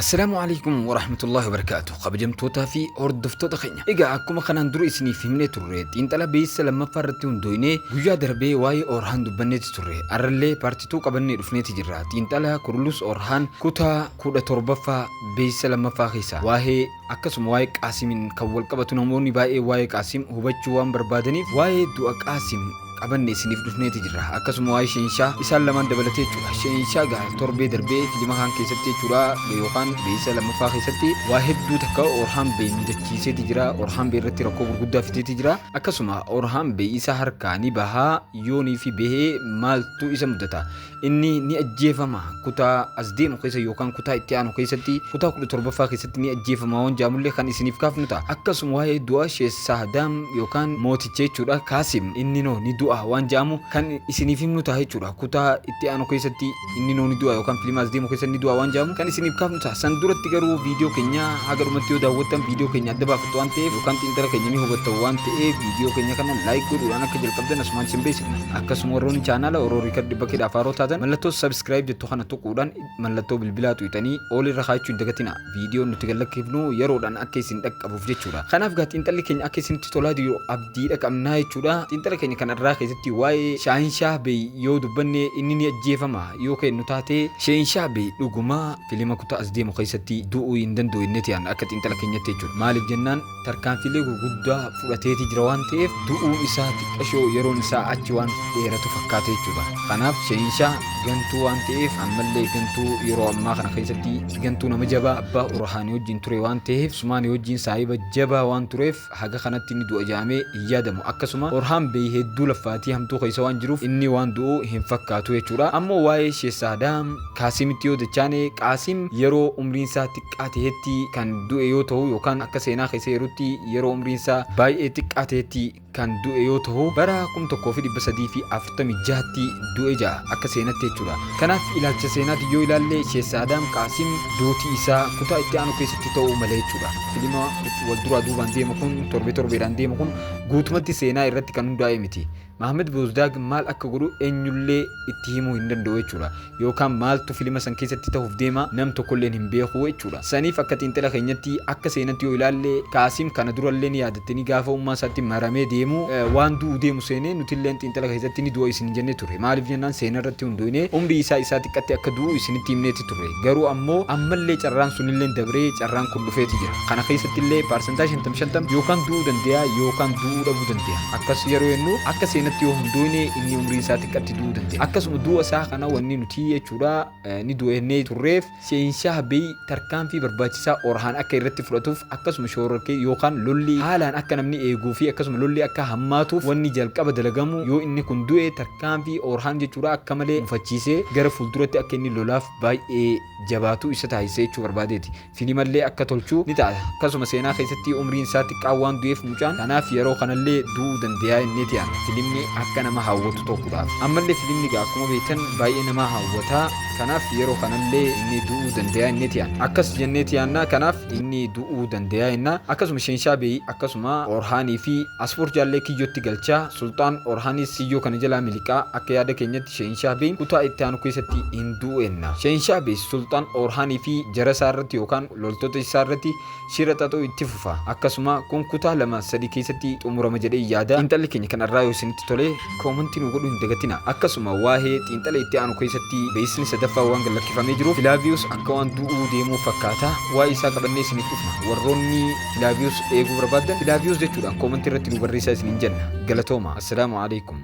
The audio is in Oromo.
Assalaamu alaikum warahmatullahi wabarakaatu. Kabajamtootaa fi hordoftoota keenya. Egaa akkuma kanaan dura isiniif himnee turre, xiinxala beeksisa lammaffaa irratti hundooynee guyyaa darbee waa'ee Orhaan dubbanneeti turre. Arrallee part 2 qabannee dhufneeti jirra. Xiinxala Kurulus Orhaan kutaa 17ffaa beeksisa lammaffaa keessa waa'ee akkasuma waa'ee Qaasimiin kan wal qabatu, namoonni baay'ee waa'ee Qaasim hubachuu waan barbaadaniif waa'ee du'a Qaasim qabanne isiniif dhufneeti jirra. Akkasuma waa'ee Sheenshaa isaan lamaan dabalatee jechuudha. Sheenshaa gaa torbee darbee filima kaan keessatti jechuudha, yookaan beeksisa lammaffaa keessatti waa hedduu takka Orhaan Bey mudachiiseeti jira. Orhaan Bey irratti rakkoo gurguddaa fideeti jira. Akkasuma Orhaan Bey isa harkaa ni bahaa, yoonii fi bahee maaltu isa mudata? Inni ni ajjeefama, kutaa as deemu keessa yookaan kutaa itti aanu keessatti, kutaa 17ffaa keessatti ni ajjeefama waan jaamullee kan isiniif kaafnu ta'a. Akkasuma waa'ee du'a Sheessaadaam yookaan mooticha jechuudha, Kaasim, inni noo ni du'a waan jaamu kan isiniif himnu ta'a jechuudha. Kutaa itti aanu keessatti inni noo ni du'a yookaan filima as deemu keessatti ni du'a waan jaamu kan isiniif kaafnu ta'a. San duratti garuu viidiyoo keenya haga dhumatti yoo daawwattan viidiyoo keenya adda baafattu waan ta'eef, yookaan xiinxala keenya ni hubattan waan ta'eef, viidiyoo keenya kana like godhuudhaan akka jalqabdan asumaan isin beeksifna. Akkasuma warroonni chaanaala Oro Record dhibba kedhaaf haaroo taatan mallattoo subscribe jettu kana tuquudhaan mallattoo bilbilaa tuqxanii all irra kaa'achuu hin dagatina. Viidiyoon nuti gad lakkifnu yeroodhaan akka isin dhaqqabuuf jechuudha. Kanaaf gaa xiinxalli keenya akka isinitti tolaa jiru abdiidha qabnaa jechuudha. Xiinxala keenya kan irraa keessatti waa'ee Shaahinshaah Bey yoo dubbanne, inni ni ajjeefama yoo kennu taate, Shaahinshaah Bey dhuguma filima kutaa as deemu keessatti du'uu hin danda'u inneeti yaadna akka xiinxala keenyatti jechuudha. Maaliif jennaan, tarkaanfiilee gurguddaa fudhateeti jira waan ta'eef, du'uun isaa xiqqashoo yeroon isaa achi waan dheeratu fakkaata jechuudha. Kanaaf Sheenshaa gantuu waan ta'eef, ammallee gantuu yeroo ammaa kana keessatti gantuu nama jabaa abbaa Urhaanii wajjin ture waan ta'eef, Usmaanii wajjin saahiba jabaa waan tureef, haga kanatti inni du'a jedhamee hin yaadamu. Akkasuma Orhaan Bey hedduu laffaatii hamtuu keessa waan jiruuf inni waan du'u hin fakkaatu jechuudha. Ammoo waa'ee Sheessaadaam Kaasimitti yoo dachaane, Qaasim yeroo umriin isaa xiqqaa ta'etti kan du'e yoo ta'u, yookaan akka seenaa keessa jirutti yeroo umriin isaa baay'ee xiqqaa ta'etti kan du'e yoo ta'u, bara 1346tti du'e ja'a akka seenatti jechuudha. Kanaaf ilaalcha seenaatiin yoo ilaalle, Sheessaadaam Qaasim duuti isaa kutaa itti aanu keessatti ta'uu mala jechuudha. Filima wal duraa duubaan deemu kun, torbee torbeedhaan deemu kun, guutumatti seenaa irratti kan hundaa'e miti. Mahammad Boozdaag maal akka godhu eenyullee itti himuu hin danda'u jechuudha. Yookaan maaltu filima san keessatti ta'uuf deema nam tokkolleen hin beeku jechuudha. Saniif akka xiinxala keenyatti, akka seenatti yoo ilaalle, Kaasim kana durallee ni yaadattanii, gaafa ummaa isaatti maramee deemu waan du'u deemu seenee, nutilleen xiinxala keessatti ni du'a isin jennee turre. Maaliif jennaan, seena irratti hundoofnee umrii isaa isaa xiqqatti akka du'u isinitti himneeti turre. Garuu ammoo ammallee carraan sunilleen dabree carraan kun dhufeeti jira. Kana keessatti illee paarsantaa 50 50 yookaan du'uu danda'a yookaan du'uu dhabuu danda'a. Akkas yeroo jennu, akka seenatti yoo hundoofne inni umriin isaa xiqqatti du'uu danda'a. Akkasuma du'a isaa kana wanni nuti jechuudha ni du'a jennee turreef, Sheenshaah Bey tarkaanfii barbaachisaa Orhaan akka irratti fudhatuuf, akkasuma shoororkee yookaan lolli haalaan akka namni eeguu fi akkasuma lolli akka hammaatuuf wanni jalqaba dalagamu, yoo inni kun du'e tarkaanfii Orhaan jechuudha akka malee mufachiisee gara fuulduratti akka inni lolaaf baay'ee jabaatu isa taasisa jechuu barbaadeeti. Filimallee akka tolchu ni ta'a. Akkasuma seenaa keessatti umriin isaa xiqqaa waan du'eef mucaan, kanaaf yeroo kanallee du'uu danda'a inneeti yaadna. Filimni akka nama hawwatu ta'uudhaaf. Ammallee filimni egaa akkuma beektan baay'ee nama hawwata. Kanaaf yeroo kanallee inni du'uu danda'a inneeti yaadna. Akkas jenneeti yaadna. Kanaaf inni du'uu danda'a jenna. Akkasuma Sheenshaa Beey akkasuma Orhaanii fi Asfoor Jaallee kiyyootti galcha. Sulxaan Orhaanis kiyyoo kana jalaa miliqa. Akka yaada keenyatti Sheenshaa Beey kutaa itti aanu keessatti hin du'u enna. Sheenshaa Beey Sulxaan Orhaanii fi jara isaa irratti yookaan loltoota isaa irratti shira xaxuu itti fufa. Akkasuma kun kutaa 2, 3 keessatti xumurama jedhee yaada. Xiinxalli keenya kan har'aa yoo isinitti tole koomantii nu godhuu hin dagatina. Akkasuma waa'ee xiinxala itti aanu keessatti beeksisni sadaffaa waan gad lakkifamee jiruuf, Filaaviyus akka waan du'uu deemuu fakkaata. Waa'ee isaa qabannee isiniif dhufna. Warroonni Filaaviyus eeguu barbaaddan Filaaviyus jechuudhaan koomantii irratti nu barreessaa isiniin jenna. Galatooma. Assalaamu Alaikum.